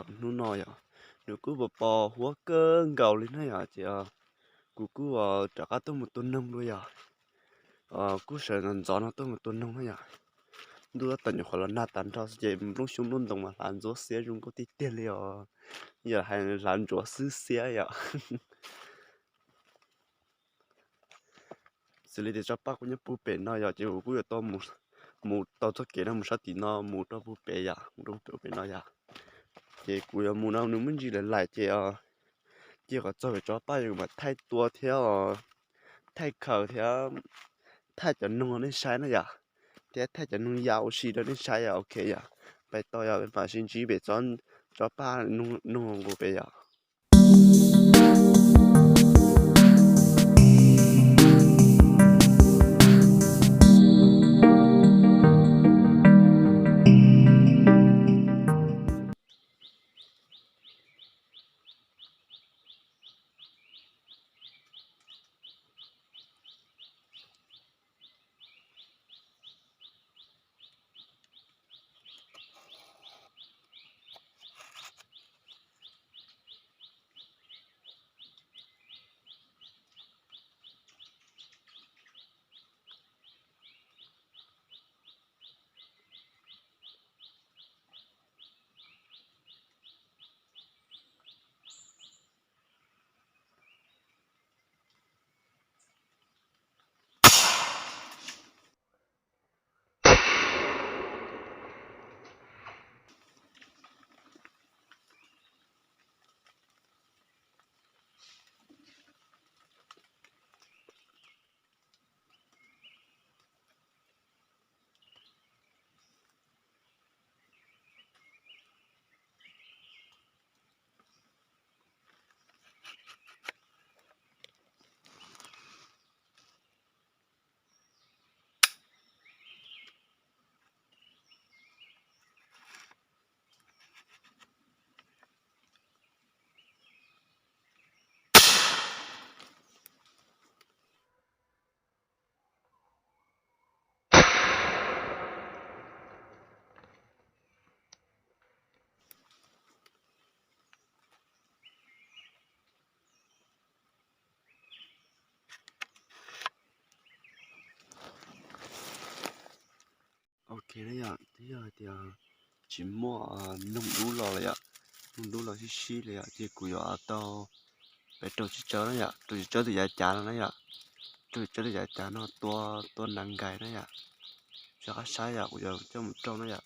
Hnub no yog nws kuj pos pos huab kawg nkaus li na yom, ces kuv kuj rov qab tuaj mus tua noog dua yom. Kuj sawv ntxov ntxov no tuaj mus tua noog na yom. Ntuj tab tom nyuam qhuav los nag tas nrho xwb ces nplooj xyoob nplooj ntoos mas hlav ntsuab xiab zoo nkauj tiag tiag li os. Yog hais hlav ntsuav xwb xiab yom. Xws li tias tsob paj kuj nyob puag pem no yom, ces kuv kuj yuav tau mus tau txoj kev no mus sab tim no mus rau puag pem yom, mus rau puag pem no yom. Ces kuv yuav mus no nws muaj ntsis lawm lawm ces cia kom txog pem tsob paj yom kuv mam thaij tua thiab thaij khaws thiab thaij cov noog nej saib na yom, thiab thaij cov noog ya ua si rau nej saib yom. Ok yom, pais tau yom, peb mam sib ntsib pem tsob paj noog nqus pem yom. Ok na yom, twb yog hais tias tsis muaj noog dub los lawm yom, noog dub los sib sib li yom, ces kuv yuav tau peb rau txiv tsawb na yom, rau txiv tsawb tus yav cav no na yom, rau txiv tsawb tus yav cav no tua, tua nas nkais na yom, sawv qab saib yom, kuv yuav coj mus rau na yom.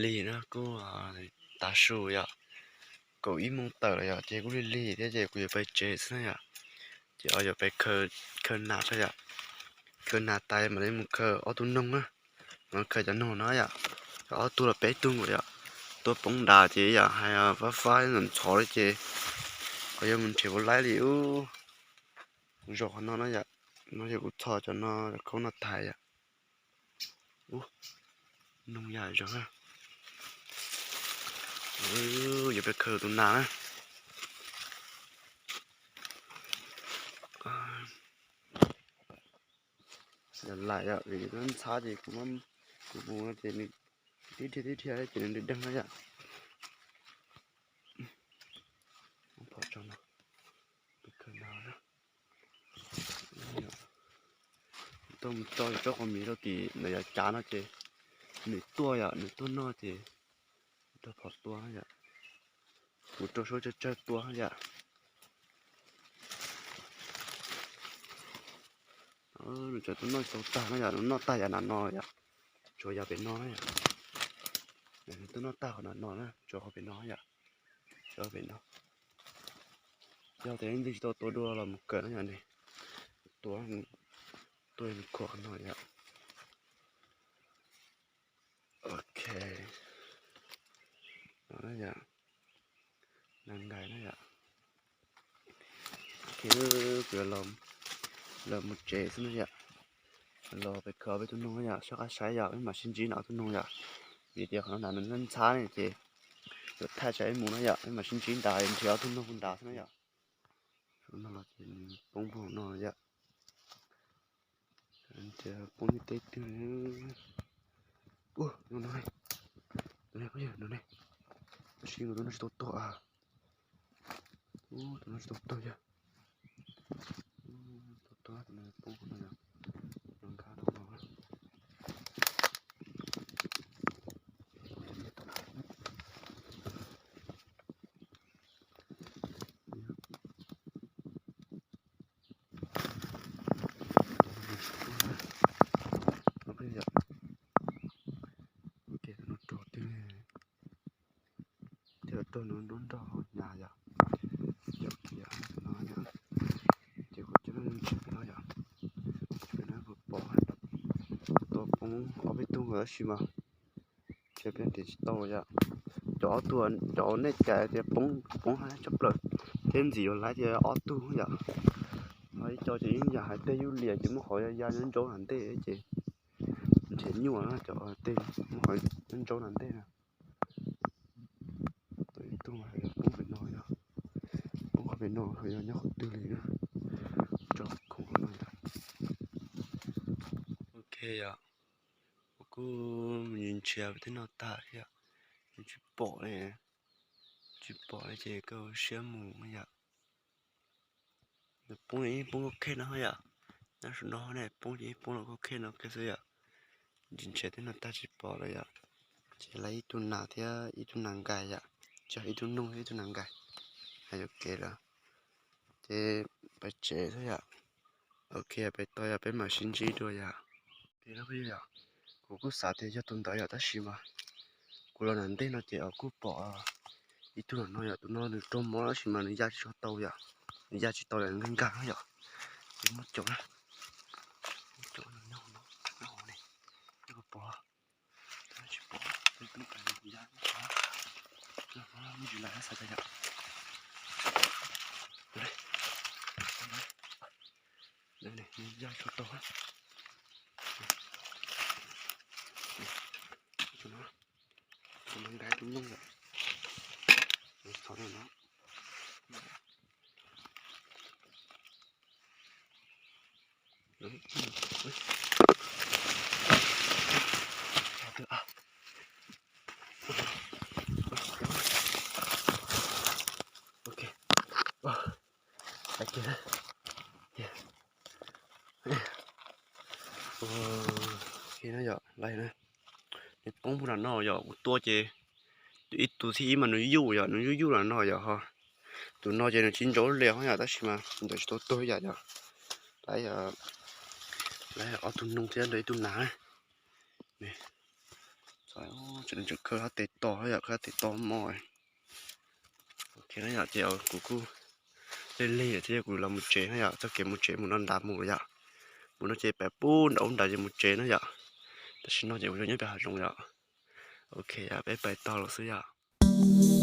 Lig na kuj tav su yom, kaum ib moos tawm lawm yom, ces kuj lig lig thiab ces kuv yuav pais tsev xwb na yom. Ces yuav pais khaws nas xwb yom. Khaws nas tas mam li mus khaws ob tug noog na. Mas khaws cov noog no yom, ob tug los peb tug nkaus yom. Tuaj poob nrad ces yom hais fab fab ntxhov li ces kuv yuav mus nrhiav puas laib li ub. Kuv zaum qhov no no yom, no yog kuv txhos cov no, cov khaub no tas yom. Ub, noog yam zoo na. Yuav pais khaws tus nas na. Yog laim yom, vim ntxhab ces kuv, kuv mus no ces nws tib dhia tib dhia ces nws deeg deeg na yom. Phom tso no, tus khaws nas na. Tuaj mus tso tsob qos miv rau tim ntawm yav cav no ces nws tuaj yom, nws tuaj noj ces rau phom tua yom. Kuv rau suab tsawg tsawg tua yom. Nws tseem tuaj noj tsis tau tag no yom, nws noj tag yav nram no yom, tsuas yav pem no na yom. Nws tuaj noj tag qhov nram no na, tsuas qhov pem no yom, tsuas pem no. Yog tias ntxig tsis tau tua dua los mus kawm na yom, tua, tua mus khuam qhov no yom. Ok, no na yom, nas nkais na yom. Ok, kuv yuav los mus tsev xwb na yom. Los pem khaws peb tug noog yom, soj qab saib yom, peb mam sib ntsib nram ob tug noog yom. Vim tias qhov no nws ntxhab ntxhab ne ces yuav thaij tsam peb mus na yom, peb mam sib ntsib nrad nrhiav ob tug noog nrad xwb na yom. Saum no los ces nws poob puag no yom. Nrhiav poob teb twg li. Ub, no no, tus no ne, tab sis tus no tsis tau tuag. Ub, tus no tsis tau tuag yog. Tau tuag, tus no poob no yog. Nkag rau no. Thiab rau nws nruab nrog hauv nyas yom. Cov kiag no yom, ces kuv coj nej mus nrhiav pem no yom. Pem no puas pom, tua poob ob peb tug tab sis mas nrhiav pem nrhiav tsis tau yom. Cov ob tug, cov nej cais tias poob, poob haj tshaj plaws thiab ntxim yuav laib tias ob tug yom. Ho ib co ces yeej yam hais tej yuj lias ces muab qhov ya ya ntsaub ntsaub nram ntej ces nrhiav nyuaj na, cov tej muab qhov ntsaub ntsaub nram ntej na. Ib tug mas poob pem no yog, poob qhov pem no yog nyob qhov twg li na, tso khoom no yom. Ok yom, kuv kuj mus nrhiav pem tej no tag thiab, tsis pom li, tsis pom li ces kuv ua siab mus yom. Nws poob yeej poob kuj khej no yom, nyob saum no ne poob ces yeej poob los kuj khej no kiag xwb yom. Nrhiav nrhiav tej no tag tsis pom lawm yom, ces laib ib tug nas thiab ib tug nas nkais yom, tsis yog ib tug noog thiab ib tug nas nkais, hais yuam kev lawm. Ces pais tsev xwb yom. Ok, pais tau yom, peb mam sib ntsib dua yom. Kuv kuj xav tias yog tus ntawd yom, tab sis mas kuv los nram ntej no ces kuj pom ib tug no yom, tus no nws raug mob tab sis mas nws ya tsis tau yom, nws ya tsis tau yom, nkag nkag yom. Ces muab caum na, muab caum no, nyob hauv ne, nyob hauv pov, tsis pom, ya, muaj tsis lais xav cas yom. Ya tsis tau. Tus no, tus no nkag tus nyoog yom. Thov no. Ok. Ok, no yom, lawm na. Nws poob puag nram no yom, kuv tua ces ib tug thib ib mas nws yuj yom, nws yuj yuj nram no yom ho. Tus no ces nws tsis ntsaub li ho yom, tab sis mas ntawd tsis tau tuag yam yom. Lawv, lawv ob tug noog thiab ntawd ib tug nas. Tseem khawb hab tes toj yom, khawb hab tes toj mog. Ok na yom, ces kuv kuj lig lig thiab, kuv los mus tsev na yom, txoj kev mus tsev mus no ntav mus yom. Mus no ces pem pub nram ub nram ces mus tsev na yom. Tam sim no ces kuv nyob pem hav zoov yom. Ok, peb pais tog lawm xwb yom.